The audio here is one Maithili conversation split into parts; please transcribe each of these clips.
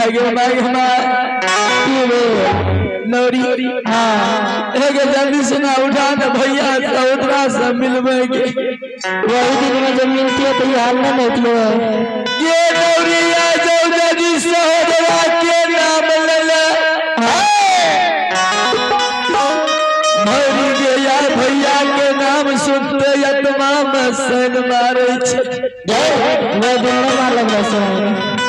आगे माय गे माय। की रे? नौरी। हाँ। हे गे जल्दी से ना उठा ने भैया सहोदरा से मिलबे के। वही दिन में जब मिलती है तो ये हाल नहीं होती है। ये नौरी आ जाओ जल्दी सहोदरा के नाम ले ले। मरी गे यार भैया के नाम सुनते आत्मा में सन मारे छे। वह दिन नहीं मार लग रहा है।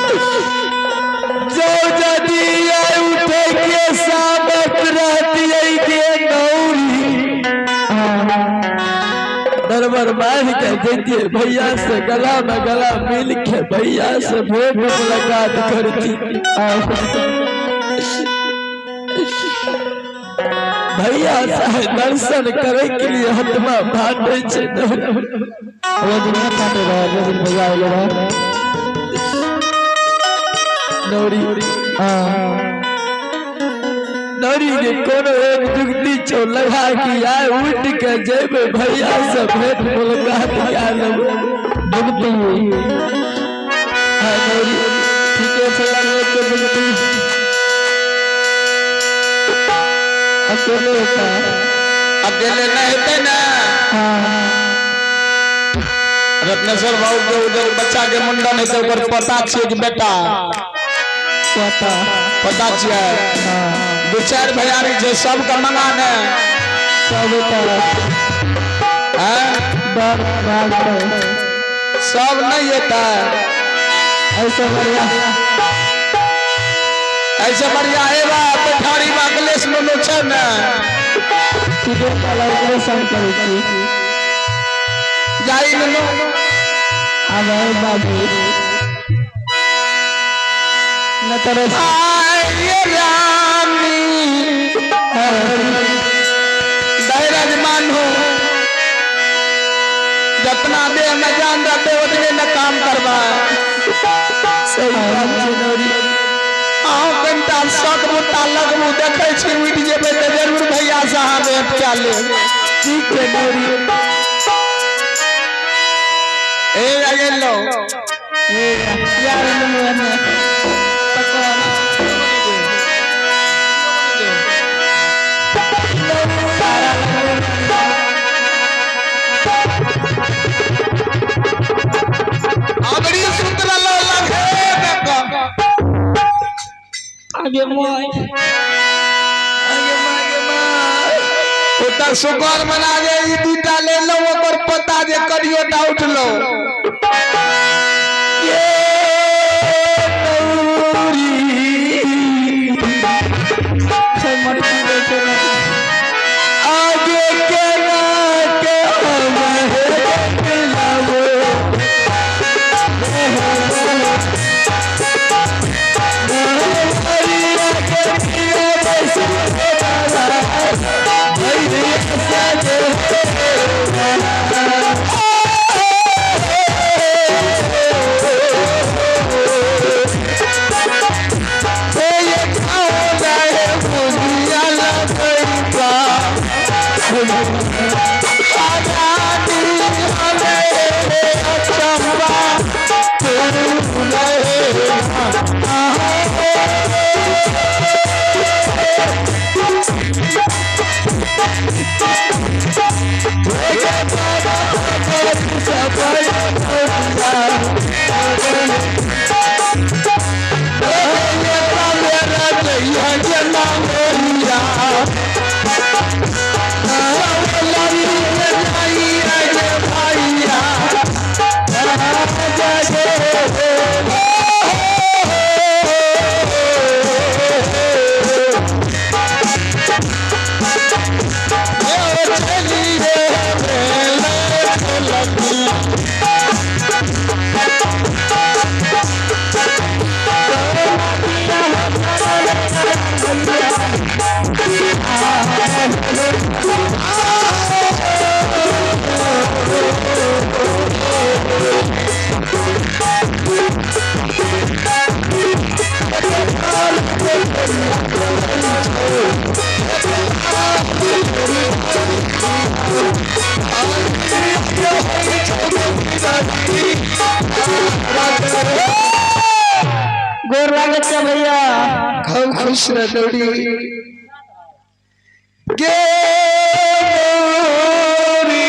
जो जदी आय उठे के साबत रहती है के नौरी। दरबार बांध के देती भैया से गला में गला मिल के भैया से भेंट मुलाकात करती। भैया से दर्शन करे के लिए हथमा फाटे छे। वो दिन नहीं फाटे रहे, वो दिन भैया आए रहे। नौरी। हाँ। नौरी के कोनो एक जुगती छो लगा के आय उठ के जेबे भैया से भेंट मुलाकात कर लेबै। जुगती। हाँ नौरी। ठीक है, चला गया के जुगती। अकेले होता है। अकेले नहीं होते ना। हाँ। रत्नेश्वर बाबू के उधर बच्चा के मुंडन हेतै, ओकर पता छियै कि बेटा? पता। पता छियै? हाँ। दू चारि भैयारी छै, सबके मंगा ने। सब होता है। हैं? डर भागते। सब नहीं हेतै। ऐसे बढ़िया। ऐसे बढ़िया हे बा बैठारी बा अखिलेश नुनू छै ने। ठीक है, चलो ओकरे संग करै छी। जाई नुनू। आब है बाबू। न तरस। आय रानी। धैर्य मानू। जितना देह में जान रहते उतने न काम करबा। सही बात छै नौरी। अहूँ कनिटा शक मुत्ता लगबू देखै छी उठि जेबै तऽ जरूर भैया से अहाँ भेंट कए लेब। ठीक छै नौरी। ए गेलो। ए यार नुनू एने। पकड़। तारा लगले। अबरी सुत रहलो लगे देख। आगे मोय। आगे माय गे माय। ओतऽ शुकर मना जे ई दूटा लेलहुँ, ओकर पता जे करियो टा उठलो। ये नौरी। छै मटकी बेचे ना। आगे के ना के हम मिलाबो। भैया के खुश रह नौरी गे नौरी।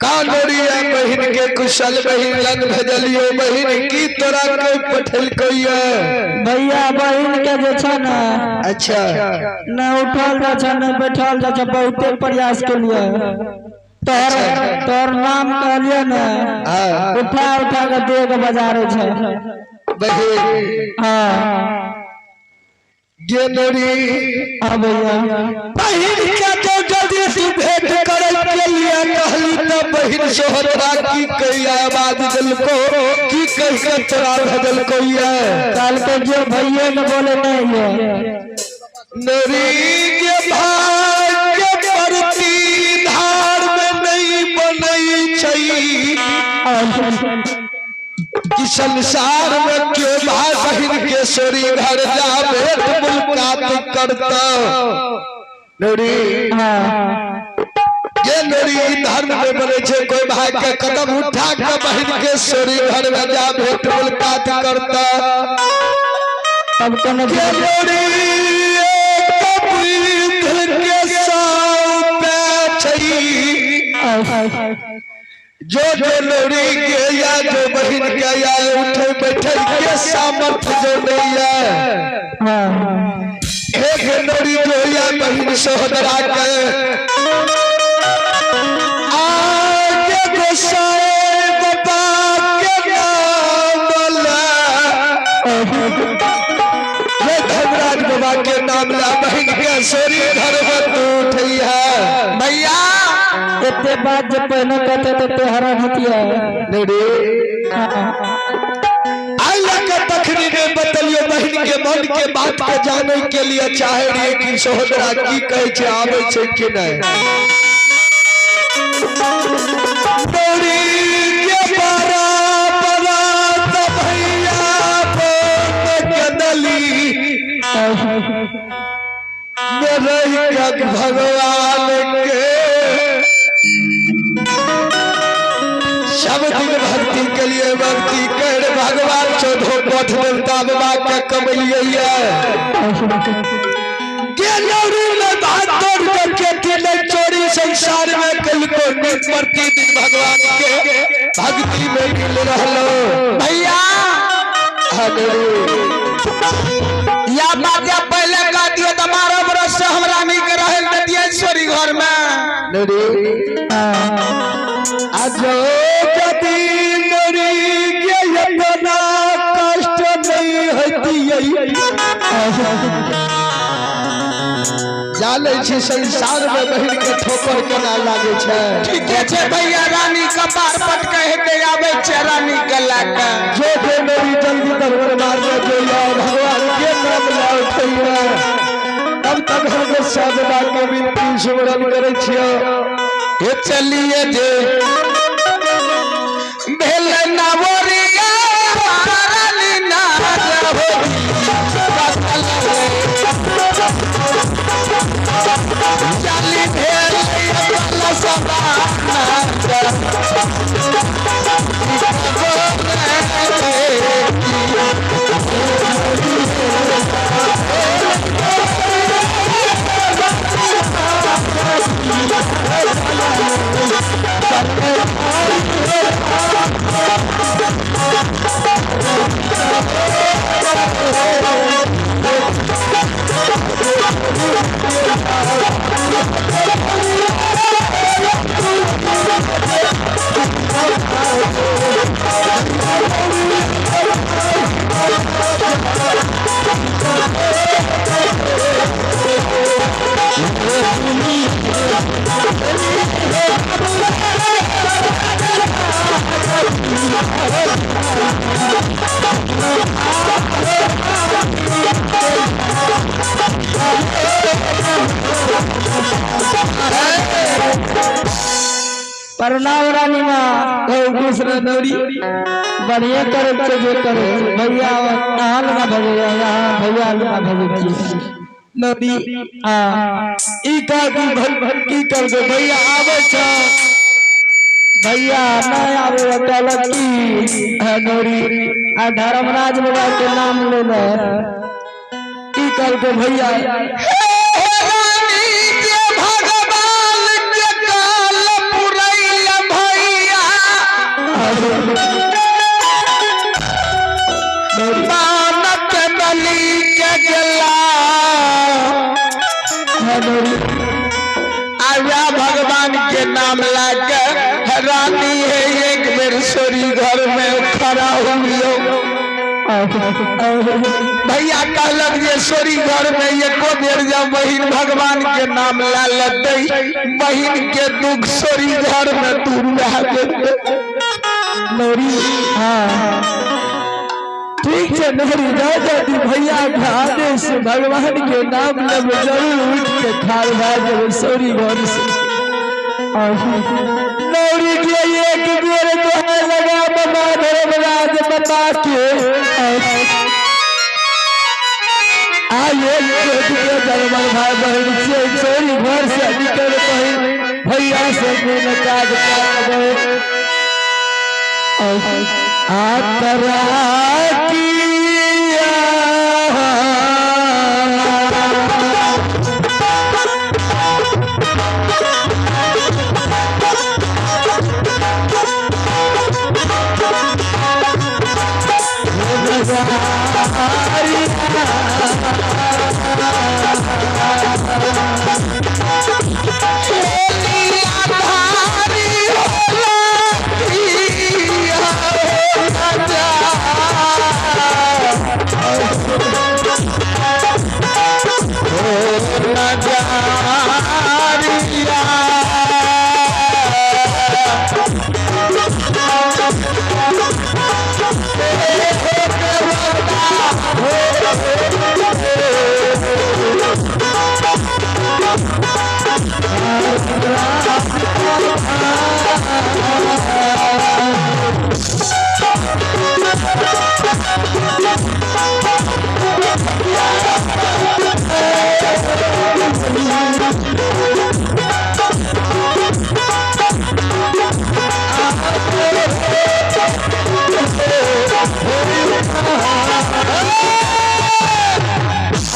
का नौरी है बहिन के कुशल बहिन लग भेजलियो बहिन की तोरा के पठेलको ये? भैया बहिन के जे छै ने, अच्छा, न उठल जा छै न बैठल जा छै, बहुते प्रयास के लिए तोहर तोहर नाम कहलिए ने, उठा उठा के देह के बजारे छै। बहिन। हाँ। गे नौरी। हाँ भैया। बहिन के जो जल्दी से भेंट करे के लिए कहली त बहिन सोहरा की कही आवाज दिलको, की कह के तोरा भेजलको ये? कल के जो भैया ने बोले नहीं है। नौरी के भाग्य परती धार में नहीं बनई छै कि संसार में क्यों भाई बहिन के सोरी घर जा भेंट मुलाकात करता। नौरी। हाँ। ये नौरी, धर्म में बने छे कोई भाई के कदम उठा के बहिन के सोरी घर में जा भेंट मुलाकात करता। तब कोनो ये नौरी, एक के सौ छै जो जो नौरी के या जो बहिन के या उठे बैठे के सामर्थ्य जो नहीं है, एक नौरी जो या बहिन सोहदरा के आगे गोसाई बाबा के नाम ले, ये धर्मराज बाबा के नाम ला बहिन के सोरी घर में तू उठी है। भैया। एते बात जब पहले कहते तो ते हैरान होती है। नौरी, आई लगे तखनी ने बतलियो बहिन के मन के बात के जाने के लिए चाहे रहिए कि सहोदरा की कहे छे, आवे छे कि नहीं। नौरी के बड़ा बड़ा त भैया बोल के दली में रह के भगवान के सब दिन भक्ति के लिए भक्ति कर भगवान चौधो पथ देवता बाबा के कमलिए के नौरी में भाग दौड़ के खेती नहीं चोरी संसार में कल को नित प्रतिदिन भगवान के भक्ति में मिल रहलो। भैया। हाँ नौरी। या बात या पहले कह दियो तो 12 बरस से हम रानी के रहे दिए सोरी घर में। नौरी, आज यदि नौरी के इतना कष्ट नहीं होती, जानै छी संसार में बहिन के ठोकर केना लागे छै। ठीके छै भैया, रानी कपार पटके हेते आबै छै रानी के लए के। जो जो मेरी जल्दी दरबार में जो या भगवान के नाम ला उठैया, तब तक हम साधना के विनती सुमरन करै छियो। हे चलिए जे भेल नवरिया रानी ना रहो, चली भेल प्रणाम रानी माँ। खुश रह नौरी। बढ़िया करे के जे करे भैया, अहाँ लगा भेजै, यहाँ भैया लगा भेजै छी। नौरी। हाँ। ई का की भल भल की करबे, भैया आबै छ? भैया नहीं आवे, कहलक की हाँ नौरी। आ धर्मराज बाबा के नाम लेले की कहलको भैया? रानी जे भगवान के काल पुरैल भैया, मानत बलि के गेला। आया भगवान के नाम लाके रानी है एक बेर सोरी घर में खड़ा हुई। भैया कहलक जे सोरी घर में एको बेर जब बहिन भगवान के नाम ला लेतै, बहिन के दुख सोरी घर में दूर भए जेतै। नौरी, हाँ। ठीक छै नौरी, जा जाती भैया के आदेश से भगवान के नाम लेब, जरूर उठ के खाल भए जेबै सौरी घर से। नौरी के एक बेर दोहाई लगा बाबा धर्मराज बाबा के, आइए के धर्मर भाई बहन से चोरी घर से निकल बहिन भैया से मुलाकात करबै। आतरा किया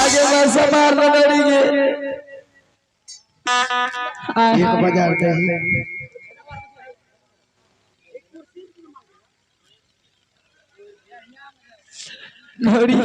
आगे मैं समार नौरी के एक बाजार दे। नौरी।